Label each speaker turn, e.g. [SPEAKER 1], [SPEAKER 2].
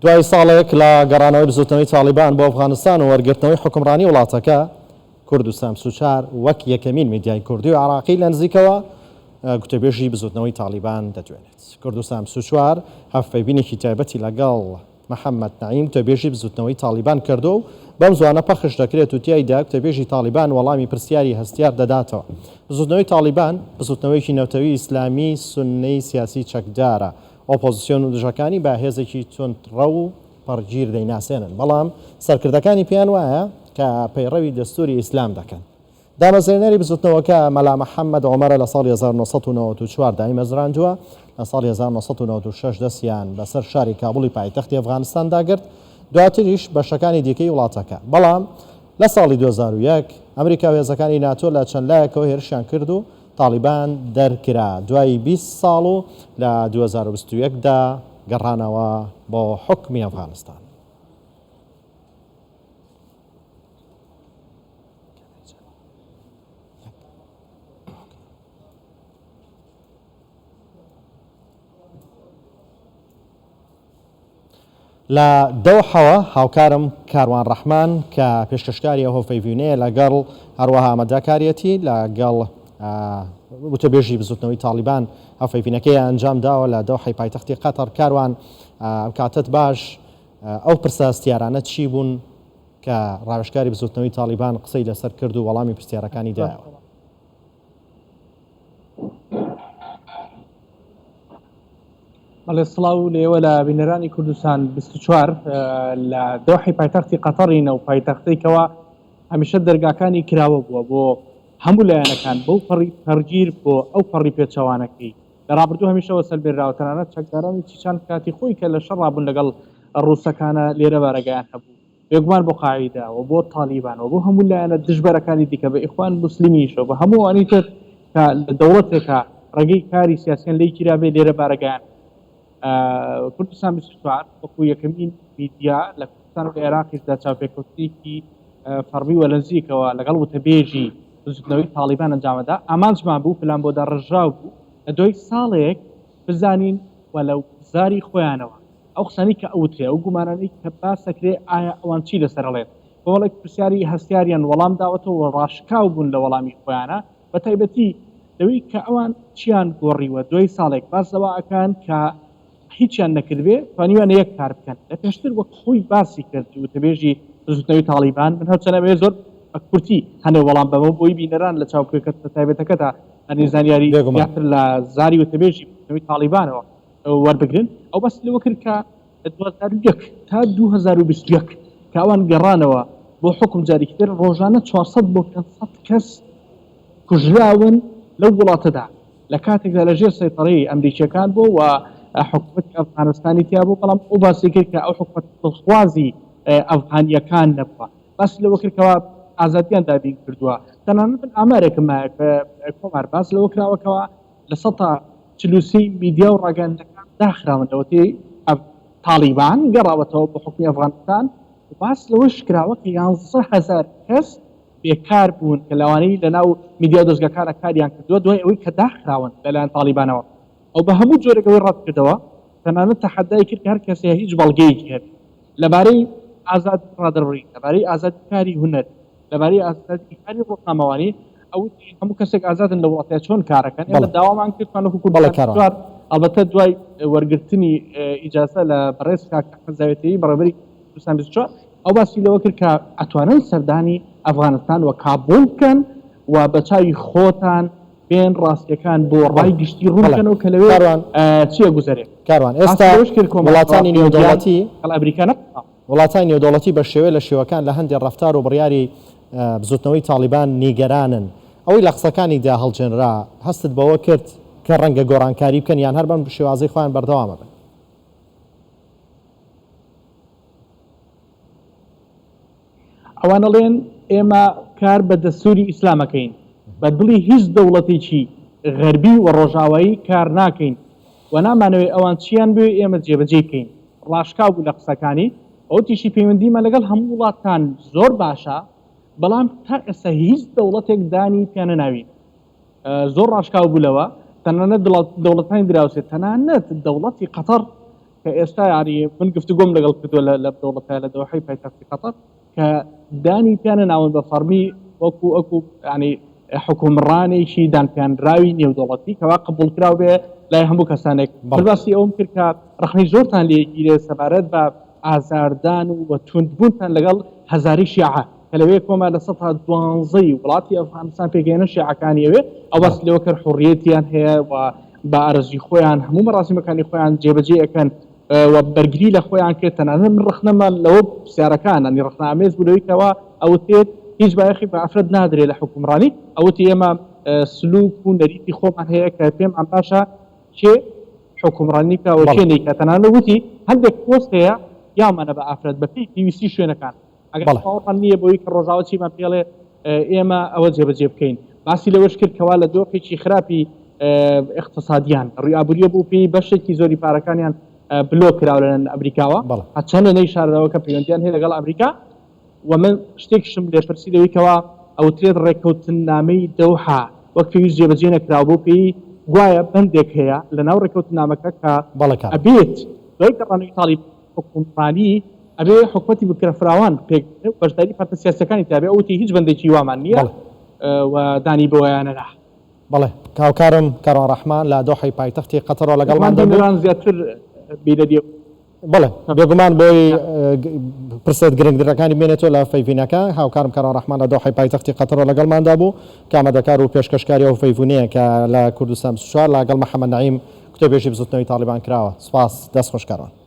[SPEAKER 1] دوای ساڵێک لە گەڕانەوەی بزوتنەوەی تاڵیبان بۆ ئەفغانستان و وەرگرتنەوەی حوکمڕانی وڵاتەکە، کوردستان 24 وەک یەکەمین میدیای کوردی و عێراقی لە نزیکەوە گوتەبێژی بزوتنەوەی تاڵیبان دەدوێنێت. کوردستان 24 هەڤپەیڤینێکی تایبەتی لەگەڵ محەمەد نەعیم گوتەبێژی بزوتنەوەی تاڵیبان کردووە و بەم زوانە پەخش دەکرێت و تیایدا گوتەبێژی تاڵیبان وەڵامی پرسیاری هەستیار دەداتەوە. بزوتنەوەی تاڵیبان بزوتنەوەیەکی نەتەوی ئیسلامی سوننەی سیاسی چەکدارە، ئۆپۆزسیۆن و دژەکانی بە هێزێکی توندڕەو و پەڕگیر دەیناسێنن، بەڵام سەرکردەکانی پێیان وایە کە پەیڕەوی دەستووری ئیسلام دەکەن. دامەزرێنەری بزوتنەوەکە مەلا محەمەد عومەرە لە ساڵی 1994 دایمەزراندووە، لە ساڵی 1996 دەستیان بەسەر شاری کابوڵی پایتەختی ئەفغانستاندا گرت، دواتریش بەشەکانی دیکەی وڵاتەکە. بەڵام لە ساڵی 2001 ئەمریکا و هێزەکانی ناتۆ لە چەند لایەکەوە هێرشیان کرد و تاڵیبان دەرکرا دوای 20 ساڵ و لە 2021 دا گەڕانەوە بۆ حوکمی ئەفغانستان. لە دەوحەوە هاوکارم کاروان ڕەحمان کە پێشکەشکاری ئەو هەڤپەیڤینەیە لەگەڵ هەروەها ئامادەکاریەتی لەگەڵ وتەبێژی بزوتنەوەی تاڵیبان هەڤپەیڤینەکەی ئەنجام داوە لە دەوحەی پایتەختی قەتەر. کاروان ئەم کاتەت باش، ئەو پرسە هەستیارانە چی بوون کە ڕاوێژکاری بزوتنەوەی تاڵیبان قسەی لەسەر کرد و وەڵامی پرسیارەکانی دایەوە؟
[SPEAKER 2] بەڵێ سڵاو لێوە لە بینەرانی کوردستان 24 لە دۆحی پایتەختی قەتەڕینە و پایتەختەی کەوا هەمیشە دەرگاکانی کراوە بووە بۆ هەموو لایەنەکان بەو پەڕی پەڕگیر بۆ ئەو پەڕی پێچەوانەکەی لە ڕابردوو هەمیشەوە سەلمێنراوە تەنانەت چەکدارانی چیچان کاتی خۆی کە لە شەڕا بوون لەگەڵ ڕووسەکانە لێرە بارەگایان هەبوو بێگومان بۆ قاعیدە و بۆ تالیبان و بۆ هەموو لایەنە دژبەرەکانی دیکە بە ئیخوان موسلیمیشەوە بە هەموو ئەوانی تر کە لە دەوڵەتێکا ڕێگەی کاری سیاسیان لێی گیرابێ لێرە بارەگایان کوردستان 24 وەکو یەکەمین میدیا لە کوردستان و لە عێراقیشدا چاوپێکەوتنێکی فەڕمی و لە نزیکەوە لەگەڵ وتەبێژی بزوتنەوەی تاڵیبان ئەنجامدا ئامانجمان بوو پلان بۆ داڕێژراو بوو لە دوای ساڵێک بزانین و لە زاری خۆیانەوە ئەو قسانەی کە ئەوترێ، ئەو گومانانەی کە باس ئەکرێ ئایا ئەوان چی لەسەر ئەڵێن؟ کۆمەڵێک پرسیاری هەستیاریان وەڵام داوەتەوە و ڕاشکاو بوون لە وەڵامی خۆیانا، بە تایبەتی لەوەی کە ئەوان چیان گۆڕیوە دوای ساڵێک باس لەوە ئەکەن کە هیچیان نەکردبێ توانیویانە یەک کار بکەن لە پێشتر وەک خۆی باسی کرد وتەبێژی بزوتنەوەی تاڵیبان من هەرچەند ئەمەوێ زۆر بە کورتی هەنێ وەڵام بەمەوە بۆی بینەران لە چاوپێکەوتنە تایبەتەکەدا هەنێ زانیاری
[SPEAKER 1] بێگومان.
[SPEAKER 2] زیاتر لە زاری وتەبێژی بزوتنەوەی تاڵیبانەوە وەربگرن، ئەو باسی لەوە کرد کە لە 2001 تا 2021 کە ئەوان گەڕانەوە بۆ حوکم جارێکی تر ڕۆژانە 400 بۆ 500 کەس کوژراون لەو وڵاتەدا لە کاتێکدا لە ژێر سەیتەڕەی ئەمریکییەکان بوو و حکوومەتی ئەفغانستانی تیا بوو، بەڵام ئەو باسی کرد کە ئەو حکوومەت دڵخوازی ئەفغانییەکان نەبووە. باسی لەوە کرد کەوا ئازادیان دابین کردووە. تەنانەت من ئامارێکم مایە کە کۆمار باس لەوە کراوە کەوا 43% میدیا و ڕاگەیاندنەکان داخراون لەوەتەی تاڵیبان گەڕاوەتەوە بۆ حوکمی ئەفغانستان و باس لەوەش کراوە کە 11,000 کەس بێکار بوون کە لەوانەی لەناو میدیا و دەزگاکانە کاریان کردووە دوای ئەوەی کە داخراون لەلایەن تاڵیبانەوە. ئەو بە هەموو جۆرێک ئەوەی ڕەت کردەوە، تەنانەت تەحەدای کرد کە هەر کەسێ هیچ بەڵگەیەکی هەبێ لەبارەی ئازادی ڕادەربڕین، لەبارەی ئازادی کاری هونەری، لەبارەی ئازادی کاری ڕۆژنامەوانی، ئەو وتی هەموو کەسێک ئازادن لە وڵاتێ چۆن کارەکەن، ئێمە
[SPEAKER 1] بەڵێ
[SPEAKER 2] داوامان کرد وەکو
[SPEAKER 1] بەڵێ
[SPEAKER 2] کوردستان
[SPEAKER 1] کاروان.
[SPEAKER 2] 24 ئەڵبەتە دوای وەرگرتنی ئیجازە لە بەڕێز کاک ئەحمەد زاوێتەیی بەڕێوەبەری کوردستان 24 ئەو باسی لەوە کرد کە ئەتوانن سەردانی ئەفغانستان و کابوڵ بکەن و بە چاوی خۆتان بێن ڕاستیەکان بۆ ڕای گشتی ڕوون بکەنەوە کە لەوێ
[SPEAKER 1] کاروان
[SPEAKER 2] چی ئەگوزەرێ.
[SPEAKER 1] کاروان
[SPEAKER 2] باسی
[SPEAKER 1] ئێستا
[SPEAKER 2] لەوەش کرد کۆمەڵە
[SPEAKER 1] وڵاتانی
[SPEAKER 2] پەیوەندیان
[SPEAKER 1] نێودەوڵەتی
[SPEAKER 2] لەگەڵ ئەمریکا نەپچڕاوە.
[SPEAKER 1] وڵاتانی نێودەوڵەتی بە شێوەیە لە شێوەکان لە هەندێ ڕەفتار و بڕیاری بزوتنەوەی تاڵیبان نیگەرانن. ئەوەی لە قسەکانیدا هەڵچنرا، هەستت بەوە کرد کە ڕەنگە گۆڕانکاری بکەن یان هەر بەم شێوازەی خۆیان بەردەوام ئەبن؟
[SPEAKER 2] ئەوان ئەڵێن ئێمە کار بە دەستوری ئیسلام ئەکەین، بە دڵی هیچ دەوڵەتێکی غەربی و ڕۆژئاوایی کار ناکەین و نامانەوێ ئەوان چیان بوێ ئێمە جێبەجێی بکەین. ڕاشکاو بوو لە قسەکانی و وتیشی پەیوەندیمان لەگەڵ هەموو وڵاتان زۆر باشە، بەڵام تا ئێستا هیچ دەوڵەتێک دانی پیانەناوین. زۆر ڕاشکاو بوو لەوە، تەنانەت دەوڵەتانی دراوسێ، تەنانەت دەوڵەتی قەتەڕ. کە ئێستا یانی من گفتوگۆم لەگەڵ کردووە لە لە دەوڵەتە لە دەوحەی پایتەختی قەتەر کە دانی پیانە ناون بە فەڕمی وەکو ئەکو ینی حکومڕانێکی دانپیانراوی نێودەوڵەتی کەوا قبوڵکراو بێ لای هەموو کەسانێک. من باسی ئەوەم کرد کە ڕەخنەی زۆرتان لێ گیرێ سەبارەت بە ئازاردان و و توندبوونتان لەگەڵ هەزارەی شیعە کە لەوێ کۆما لە سەتا دوانزەی وڵاتی ئەفغانستان پێکهێنە شیعەکانی ئەوێ ئەو باسی لەوە کرد حوڕیەتیان هەیە و بە ئارەزوی خۆیان هەموو مەراسیمەکانی خۆیان جێبەجێ ئەکەن و بەرگری لە خۆیان کرد تەنانەت من ڕەخنەمە لەوە پرسیارەکان ینی ڕەخنە ئامێز بوو لەوەی کەوا ئەوترێت هیچ بایەخی بە ئافرەت نادرێ لە حوکمڕانی ئەوتی ئێمە سلوک و نەریتی خۆمان هەیە کە پێمان باشە کێ حوکمڕانی بکا و کێ نەیکا تەنانەت وتی هەندێک پۆست هەیە یاومانە بە ئافرەت بەپێی پێویستی شوێنەکان ئەگەر باوەڕمان نییە بەوەی کە ڕۆژاوا چیمان پێڵێ ئێمە ئەوە جێبەجێ بکەین. باسی لەوەش کرد کەوا لە دۆخێکی خراپی ئیقتسادیان ڕووی ئابووریە بوو پێی بەشێکی زۆری پارەکانیان بلۆک کراوە لەلایەن ئەمریکاوە هەرچەندە نەیشارەوە کە پەیوەندیان هەیە لەگەڵ ئەمریکا و من شتێکیشم لێپرسی لەوەی کەوا ئەوترێت ڕێککەوتننامەی دەوحە وەک پێویست جێبەجێ نەکراوە بەو پێی گوایە بەندێک هەیە لەناو ڕێککەوتننامەکە کە ئەبێت دوای گەڕانەوەی تاڵیبان حوکمڕانی ئەبێ حکومەتی بکرە فراوان پێک بێ و بەشداری پارتە سیاسیەکانی تیا بێ، ئەو وتی هیچ بەندێکی وامان نییە و دانی بەوەیانەنا.
[SPEAKER 1] بەڵێ هاوکارم کاروان ڕەحمان لە دۆحەی پایتەختی قەتەرەوە لەگەڵمان دەبوو.
[SPEAKER 2] بینەران زیاتر بیرەدی.
[SPEAKER 1] بەڵێ بێگومان بۆی پرسە گرنگترەکانی بمێنێتەوە لە فەیڤینەکە، هاوکارم کاروان ڕەحمان لە دۆحەی پایتەختی قەتەرەوە لەگەڵماندا بوو کە ئامادەکار و پێشکەشکاری ئەو فەیڤونەیە کە لە کوردستان 24 لەگەڵ محەمەد نەعیم گوتەبێژی بزوتنەوەی تاڵیبان کراوە. سوپاس دەست خۆش کاروان.